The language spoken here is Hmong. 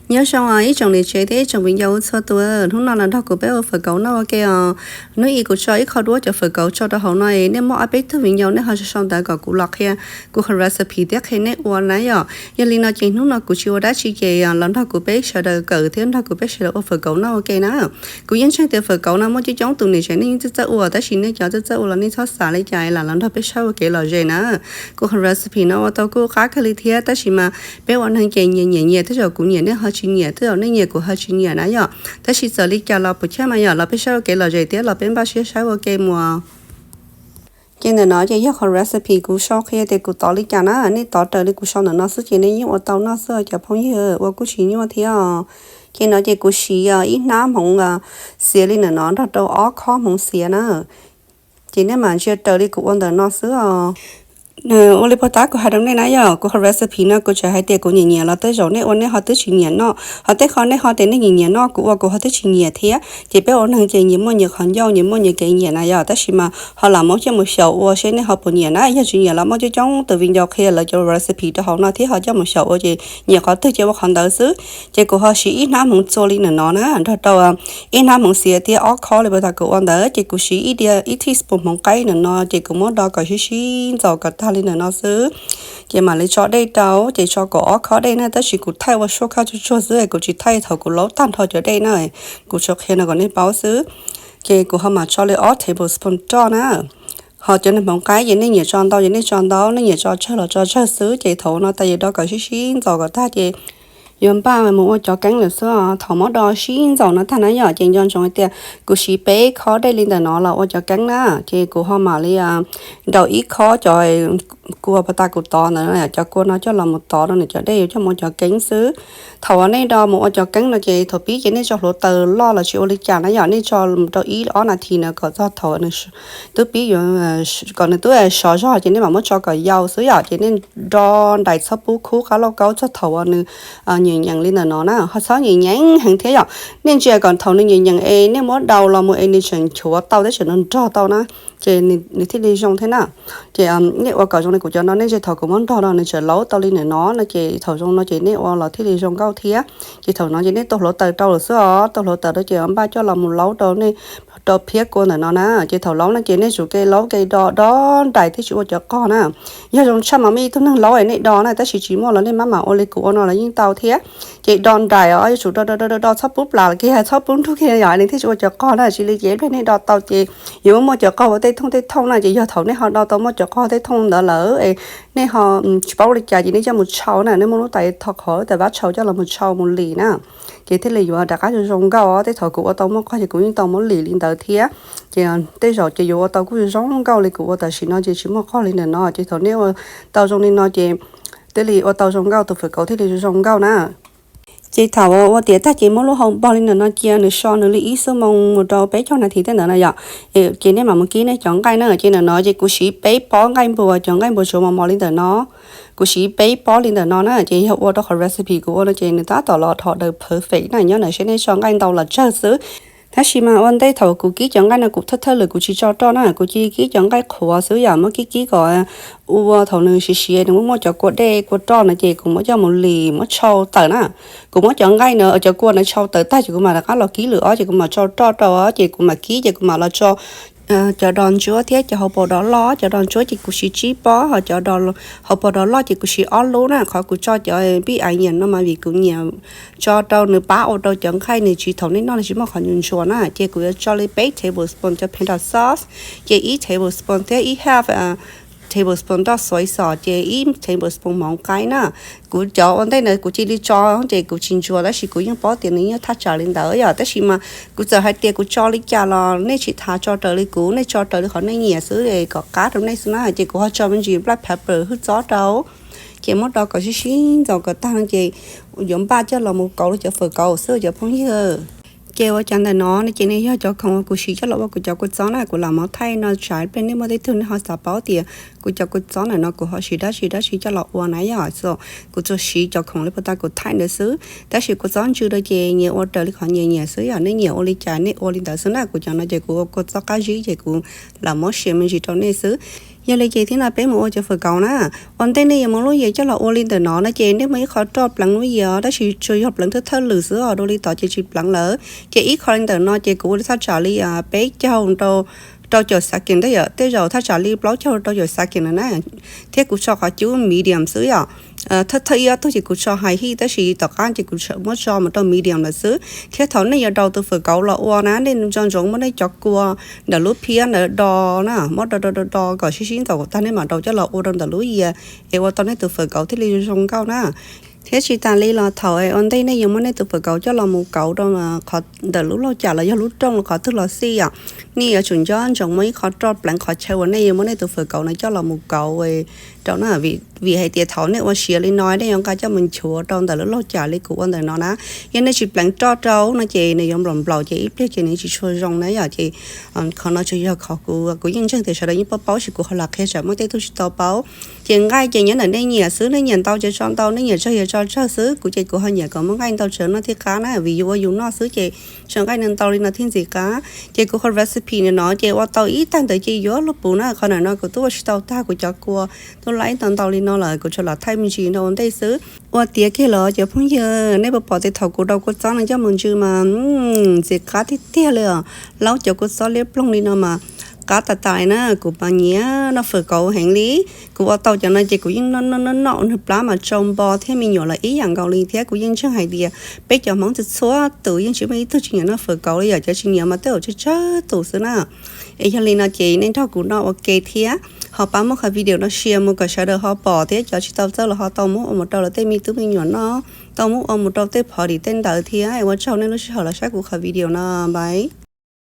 Nyob zoo ib tsoom niam tsev thiab ib tsoom viv ncaus txhua tus, hnub no los nrog kuv peb ua fawm kauv noj ua ke os. Hnub i kuv tso ib qho duab cov fawm kauv tso rau hauv no, nej muaj ob peb tug viv ncaus nej ho sau ntawv kom kuv los qhia kuv qhov recipe thiab qhia nej ua na yom. Yog li no ces hnub no kuv tsis ua dab tsi ces los nrog kuv peb sawv daws kawm thiab nrog kuv peb sawv daws ua fawm kauv noj ua ke na. Kuv yeej ntseeg tias fawm kauv no muaj coob coob tus niam tsev nej yeej txawj txawj ua, tab sis nej cov txawj txawj ua los nej txhob xav li cas, lam los nrog peb saib ua kev lom zem na. Kuv qhov recipe no ua tau kuj qab kawg li thiab, tab sis mas peb ua neeg ces nyias nyiam nyias, tej zaum kuv nyiam nej ho tsis nyiam, tej zaum nej nyiam kuv ho tsis nyiam na yom. Tab sis txawm li cas los puas chawj mas yom, los peb saib ua kev lom zem thiab los peb npaj siab saib ua ke mus. Ces ntawm no ces yog qhov recipe kuv sau qhia tias kuv tov li cas na, nej tov raws li kuv sau ntawm no xwb ces nej yeej ua tau noj xwb cov phooj ywg, ua kuj tsis nyuaj thiab os. Ces no ces kuv siv ib hnab hmoov xiav li ntawm no nrog rau ob khob hmoov xiav na. Ces nej mam ntsia raws li kuv ua ntawm no xwb os. Ua li puag ta kuv hais rau nej na yom, kuv qhov recipe no kuv tseem hais tias kuv nyiam nyiam los tej zaum nej ua nej ho twb tsis nyiam noj, ho tej qho nej ho tias nej nyiam nyiam noj kuv ua kuv ho twb tsis nyiam thiab. Ces peb ua neeg ces nyias muaj nyias qhov ncauj, nyias muaj nyias kev nyiam na yom, tab sis mas ho lam muab coj mus xyaum ua seb nej ho puas nyiam na. Yog tsis nyiam los muaj coob coob tus viv ncaus qhia lawv cov recipe rau hauv no thiab ho coj mus xyaum ua ces nyiam qhov twg ces ua qhov ntawd xwb. Ces kuv ho siv ib hnab hmoov txua li ntawm no na nrog rau ib hnab hmoov xiav thiab ob khob li puag ta kuv ua ntawd, ces kuv siv ib diav ib teaspoon hmoov qaib ntawm no ces kuv muab do kom sib sib ntxaus kom tag li ntawm no xwb. Ces mam li tso dej rau, ces tso kaum ob khob dej na, tab sis kuv thaij ua suab khab tsuag tsuag xwb, kuv tsis thaij thaum kuv laub tag nrho cov dej na, kuv tsuas qhia no kom nej paub xwb. Ces kuv ho mam tso li ob tablespoon roj na. Ho cov hmoov qaib ces nej nyiam tso ntau ces nej tso ntau, nej nyiam tso tsawg los tso tsawg xwb. Ces thaum no tas yus do kom sib sib ntxaus kom tag ces yuav npaj mus ua cov keeb lawm xwb. Thaum muab do sib ntxaus no tag na yom, ces nco ntsoov hais tias kuv siv peb khob dej li ntawm no los ua cov keeb na. Ces kuv ho mam li ntaus ib khob cov kua puag ta kuv tov ntawd, cov kua no coj los mus tov rau nws cov dej yuav coj mus ua cov keeb xwb. Thaum uas nej do mus ua cov keeb no ces thaum pib ces nej tso hluav taws loj los tsis ua li cas na yom, nej tso rau ib ob nas this na kom txog thaum twb pib yuav kom nws twb sov zog ces nej mam muab tso kom yau xwb yom. Ces nej do nraim txhob pub khub qab lauj kaub txog thaum uas nws nyeem nyeem li ntawm no na, ho txhob nyeem nyeem heev thiab yom. Nej ntsia kom thaum nws nyeem nyeem es nej muab daus los mus es nws tseem nchuav tau thiab tseem nrog tau na, ces nws thiaj li zoo thiab na. Ces nej ua kom zoo li kuv cov no, nej ntsia thaum kuv muab nrog no nws tseem laub tau li ntawm no no, ces thaum zoo no ces nej ua los thiaj li zoo nkauj thiab. Ces thaum no ces nej tau hluav taws rau lawm xwb os, tau hluav taws rau ces npaj coj los mus laub rau nej rau phiab kua ntawm no na. Ces thaum laub no ces nej tsum kev laub kev do do nraim thiab tsis ua cov qog na. Yog zoo tshaj mas muaj ib tug neeg laub es nej do na, tab sis tsis muaj los nej maj mam ua li kuv ua no los yeej tau thiab. Ces do nraim os, yuav tsum do do do do txhob pub plas kiag, txhob pub nrug kiag yom, nws thiaj tsis ua cov qog na. Tsis li ces ib pliag nej do tau ces yuav muaj cov qog ua tej thooj tej thooj na. Ces yog thaum nej ho do tau muaj cov qog tej thooj ntawd lawm es nej ho tsis paub ua li cas ces nej coj mus tshau na, nej muab lub tais tho qhov lub tais vab tshau coj los mus tshau mus lim na. Ces thiaj li yuav rov qab zoo zoo nkauj os. Tej thaum kuv ua tau muaj qog ces kuv yeej tau muab lim li ntawd thiab. Ces tej zaum ces yuav ua tau kuj zoo nkauj li kuv ua tam sim no ces tsis muaj qog li ntawm no. Ces thaum nej ua tau zoo li no ces thiaj li ua tau zoo nkauj, tus fawm kauv thiaj li zoo nkauj na. Ces thaum ua tiav tag ces muab lub hau npog li ntawm no cia nws so nws li ib xuab moos mus rau peb caug nas this tej ntawd na yom. Ces nej mam mus kib nej cov nqaij na. Ces ntawm no ces kuv siv peb pob nqaij npua, cov nqaij npua tsuav mos mos li ntawm no. Kuv siv peb pob li ntawm no na, ces yog ua rau qhov recipe kuv ua no ces nws tab tom los dhau daws perfect na, nyob ntawm seb nej tso nqaij ntau los tsawg xwb. Tab sis mas ua ntej thaum kuv kib cov nqaij no kuv thawj thawj lwm kuv tsis tso roj na, kuv cia kib cov nqaij qhuav xwb yom, muab kib kib kom ua thaum nws siav siav nws muaj muaj cov kua dej kua roj no ces kuv muab coj mus lim muab tshau tawm na. Kuv muab cov nqaij no cov kua no tshau tawm tag ces kuv mam rov qab los kib lwm ob ces kuv mam tso roj rau ces kuv mam kib ces kuv mam los tso cov dos ntsuab thiab cov hauv paus dos loj. Cov dos ntsuab ces kuv siv tsib pob, ho cov hauv paus dos loj ces kuv siv ob lub na. Qhov kuv tso cov pib ais nyiam no mas vim kuv nyiam tso rau nws pab ua rau cov nqaij nws tsis, thaum nej noj nws tsis muaj qhov ntsuas ntsuas na. Ces kuv yuav tso li peb tablespoon cov panda sauce, ces ib tablespoon thiab ib half tablespoon roj soy sauce, ces ib tablespoon hmoov qaib na. Kuv cov ua ntej ntawd kuv cia li tso ces kuv tsis ntsuas, tab sis kuv yeej paub tias nws yeej thaj tsam li ntawd yom. Tab sis mas kuv txawm hais tias kuv tso li cas los nej tsis tas tso raws li kuv, nej tso raws li qhov nej nyiam xwb kom qab rau nej xwb na. Ces kuv ho tso me ntsis black pepper hwj txob rau, ces muab do kom sib sib ntxaus kom tag no ces yuav npaj coj los mus kauv rau cov fawm kauv xwb cov phooj ywg. Ces ua cov ntawm no no ces nws yog cov khoom uas kuv siv coj los ua kuv cov kua txob na. Kuv lam muab thaij no tsam ib pliag nej muaj tej tug nej ho xav paub tias Kuv cov kua txob ntawm no kuv ho siv dab tsi dab tsi coj los ua na yom, kuv tsuas siv cov khoom li puag ta kuv thaij ntawd xwb. Tab sis kua txob ntsw rau ces nyias ua raws li qhov nyias nyiam xwb yom, nej nyiam ua li cas nej ua li ntawd xwb na. Kuv cov no ces kuv ua kua txob qab zib ces kuv lam muab share me ntsis rau nej xwb. Yog li ces thiab no peb mus ua cov fawm kauv na. Ua ntej nej yuav muab lub yias coj los ua li ntawm no no ces nej muaj ib qho roj pleev lub yias tab sis tsuas yog pleev thawj thawj lwm xwb os, dua li tod ces tsis pleev lawm. Ces ib qho li ntawm no ces kuv ua li thaj tsam li peb caug rau caum second ntawd yom, tej zaum thaj tsam li plaub caug rau caum second na. Thiab kuv tso qhov cub medium xwb yom. Thawj thawj ib ob tug ces kuv tso high heat tab sis tom qab ces kuv muab tso mus rau medium lawm xwb. Thiab thaum nej yuav daus tus fawm kauv los ua na, nej nco ntsoov muab nej cov kua ntawm lub phiab ntawd do na, muab do do do do kom sib sib ntxaws kom tag nej mam daus coj los ua rau ntawm lub yias es ua tau nej tus fawm kauv thiaj li zoo nkauj na. Thiab tsis tas li los thaum ua ntej nej yuav muab nej tus fawm kauv coj los mus kauv rau qhov ntawm lub lauj cam los yog lub rooj los qhov twg los xij yom, nej yuav tsum nco ntsoov muaj ib qho roj pleev qhov chaw uas nej yuav muab nej tus fawm kauv no coj los mus kauv rau na. Vim hais tias thaum nej ua siav li no nej yuav nqa coj mus nchuav rau ntawm lub lauj cam li kuv ua ntawm no na. Yog nej tsis pleev roj rau no ces nws yuav nplaum nplaum ces ib pliag ces nws tsis tshua zoo na yom. Ces qhov no tsuas yog qhov kuv, kuv yeej ntseeg tias sawv daws yeej paub paub, tab sis kuv ho lam qhia tsam muaj tej tug tsis tau paub. Ces nqaij ces nyob ntawm nej nyiam xwb, nej nyiam ntau ces tso ntau, nej nyiam tsawg ces tso tsawg xwb. Kuv ces kuv ho nyiam kom muaj nqaij ntau tsav noj thiaj qab na, vim yus ua yus noj xwb ces tso nqaij ntau li no thiaj ntxim qab. Ces kuv qhov recipe no ces ua tau ib tag ntawd ces yuav luag puv na. Qhov ntawm no kuv twb ua tsis tau tag kuv cov kua, twb laib ntau ntau li no lawm, kuv tsuas lam thaij me ntsis no ua ntej xwb. Ua tiav kiag los cov phooj ywg, nej puas pom tias thaum kuv daus kua txob no coj mus ntsw mas ntxim qab tiag tiag li os. Laub cov kua txob liab ploog li no mas qab tas tas na, kuv mas nyiam noj fawm kauv heev li. Kuv ua tau cov no ces kuv yeej noj noj noj noj nws plab mas tsau npo thiab me nyuam los ib yam nkaus li thiab. Kuv yeej ntseeg hais tias peb cov Hmoob txhua txhua tus yeej tsis muaj ib tug tsis nyiam noj fawm kauv li yom, cov tsis nyiam mas twb tsis tsawg tus xwb na. Es yog li no ces nej nrog kuv noj ua ke thiab ho pab muab qhov video no share mus kom sawv daws ho pom thiab cov tsis tau txawj los ho tau muab ua mus rau lawv tej me tub me nyuam noj, tau muab ua mus rau tej party tej ntawd thiab. Ua tsaug nej lub sij hawm los saib kuv qhov video no, bye.